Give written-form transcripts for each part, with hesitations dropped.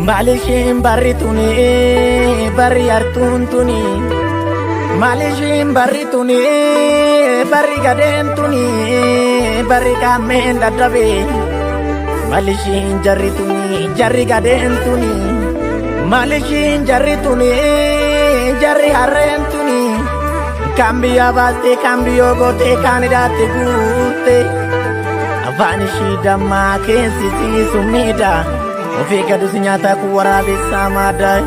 Maal isheen barri tuni, barri hartuun tuni? Maal isheen barri tuni, barri gadeen tuni, barri qaammeen dadhabe? Maal isheen jarri tuni, jarri gadeen tuni? Maal isheen jarri tuni, jarri harreen tuni? Kan biyya baastee, kan biyyoo gootee, kan hidhaatte guurte. Afaan ishii dammaa, keessi siisu miidha. Ofii gadus nyaata kun waraabessaa maadaa.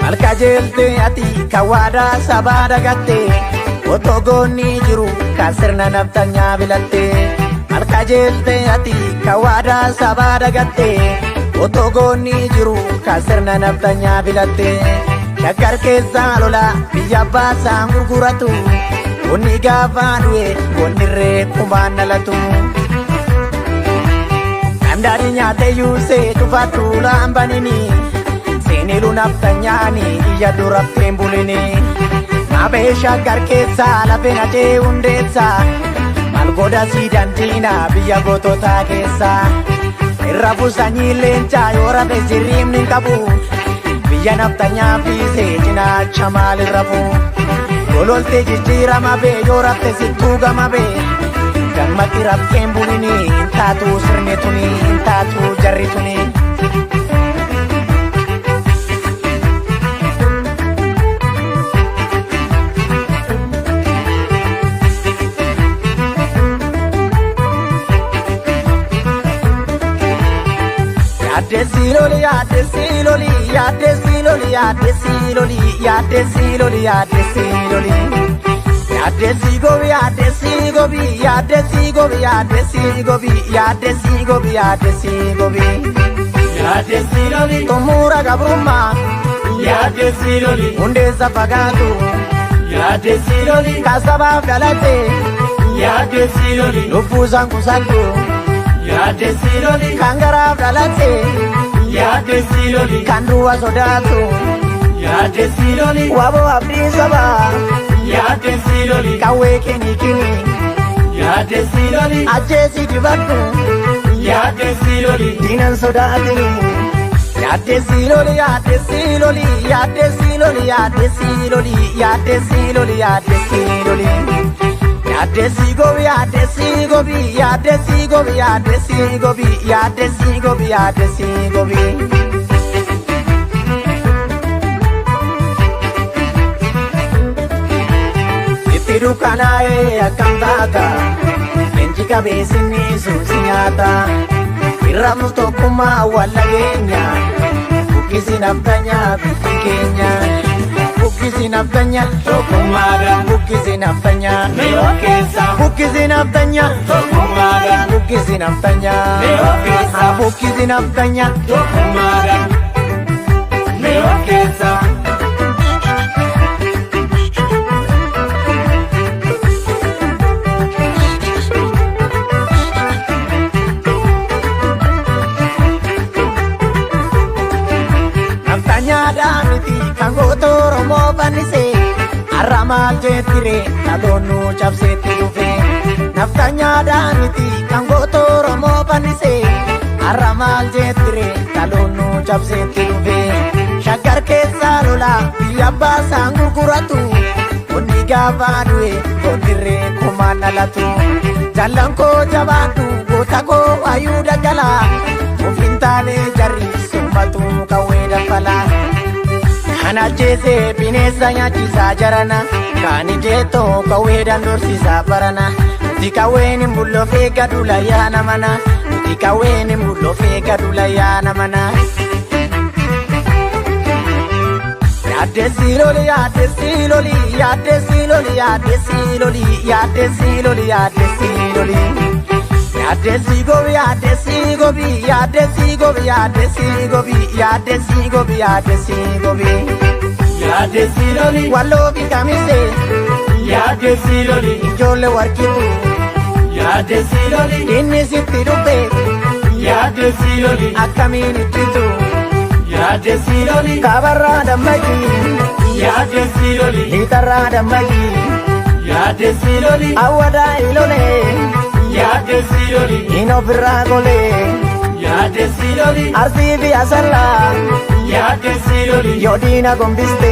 Malkajeelte ati kan waadaa sabaa dagatte, otoo goonni jiru kan sirna naftanyaa filatte. Malkajeelte ati kan waadaa sabaa dagatte, otoo goonni jiru kan sirna naftanyaa filatte. Shaggar keessaa lola biyya baasaan gurguratu, onni gaafa du'e gonnirree kumaan dhalatu. Kan nyaate yuusee cufattu laambanini. Sinilu naftanyaani iyya durafteen bulini. Mabee Shaggar keessaa lafeen ajee hundeessa. Maal godha si dandiina biyya goototaa keessa? Irra sanyii leencaa yoo rafe sirriimni hin qabu. Biyya naftanyaa fiisee cinaacha maalirra rafu? Gololtee jijjiirama bee, yoo rafte sittuu gama bee. Gammatti rafteen bulini, hin taatu sirni tuni, hin taatu jarri tuni. Yaaddeessi loli, yaaddeessi loli, yaaddeessi loli, yaaddeessi loli, yaaddeessi loli, yaaddeessi loli. Yaaddeessi gobi, yaaddeessi gobi, yaaddeessi gobi, yaaddeessi gobi, yaaddeessi gobi, yaaddeessi gobi. Yaaddeessi loli. Xumura gabrummaa. Yaaddeessi loli. Hundeessa fagaatu. Yaaddeessi loli. Kasabaaf dhalate. Yaaddeessi loli. Lubbuusaan kusadhu. Yaaddeessi loli. Kan garaaf dhalate. Yaaddeessi loli. Kan du'a sodaatu. Yaaddeessi loli. Waboo abdii sabaa. Yaaddeessi loli. Qawwee kini kini. Yaaddeessi loli. Ajjeesii dibadhu. Yaaddeessi loli. Diinan sodaatini. Yaaddeessi loli, yaaddeessi loli, yaaddeessi loli, yaaddeessi loli, yaaddeessi loli, yaaddeessi loli. Yaaddeessi gobi, yaaddeessi gobi, yaaddeessi gobi, yaaddeessi gobi, yaaddeessi gobi, yaaddeessi gobi. Itti dukkanaa'ee akkam taata? Leenji qabeessinni suusi nyaata. Irramnu tokkummaa wallageenya. Buqqisi naftanyaa biyyi keenya. Buqqisi naftanyaa Tokkummaadhaan. Buqqisi naftanyaa. Mee of keessa. Buqqisi naftanyaa. Tokkummaadhaan. Buqqisi naftanyaa. Mee of keessa. Buqqisi naftanyaa. Tokkummaadhaan. Mee of keessa. Naftanyaadhaa miti kan goota Oromoo fannise. Har'a maal jettire dhaloonni cabseetti dhufe? Naftanyaadhaa miti kan goota Oromoo fannise. Har'a maal jettire dhaloonni cabseetti dhufe? Shaggar keessaa lola biyya baasaan gurguratu. Onni gaafa du'e goddirree kumaan dhalatu. Jallan koo jabaadhu, goota koo waayuu daggalaa. Ofiin taanee jarri summatu qawwee daffalaa. Kan ajjeese bineensa nyaachisaa jarana. Kan ijeetoo qawweedhaan dorsisaa barana. Nuti qawween hin bullofee gadula yaana mana. Nuti qawween hin bullofee gadula yaana mana. Yaaddeessi loli, yaaddeessi loli, yaaddeessi loli, yaaddeessi loli, yaaddeessi loli, yaaddeessi loli. Yaaddeessi gobi, yaaddeessi gobi, yaaddeessi gobi, yaaddeessi gobi, yaaddeessi gobi, yaaddeessi gobi. Yaadessi loli. Walloo fi Kamisee. Yaadessi loli. Ijoollee warqitu. Yaadessi loli. Inni sitti dhufe. Yaadessi loli. Akkamiin ittisu? Yaadessi loli. Kaabarraa dammaqii. Yaadessi loli. Liixarraa dammaqii. Yaadessi loli. Awwadaa ilolee. Yaadessi loli. Hin ofirraa golee. Yaadessi loli. Arsii fi Asallaa. Yaadessi loli. Yoo diina gombiste.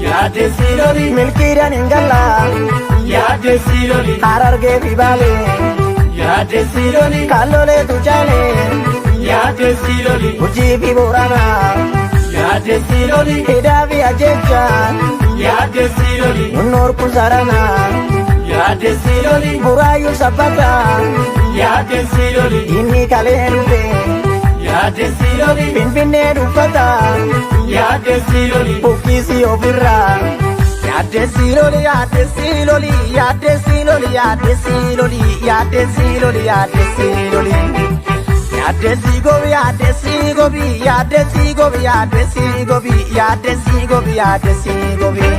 Yaadessi loli. Milkiidhaan hin gallaa. Yaadessi loli. Harargee fi Baalee. Yaadessi loli. Kalloleetu caalee. Yaadessi loli. Gujii fi Booranaa. Yaadessi loli. Hidhaa fi Ajjeechaa. Yaadessi loli. Nunnoor Kusaranaa. Yaadessi loli. Buraayyuu Sabbataa. Yaadessi loli. Inni kalee dhufe. Yaadessi loli. Finfinnee dhuffata. Yaadessi loli. Buqqisii ofirraa. Yaadessi loli, yaadessi loli, yaadessi loli, yaadessi loli, yaadessi loli, yaadessi loli. Yaadessi gobi, yaadessi gobi, yaadessi gobi, yaadessi gobi, yaadessi gobi, yaadessi gobi.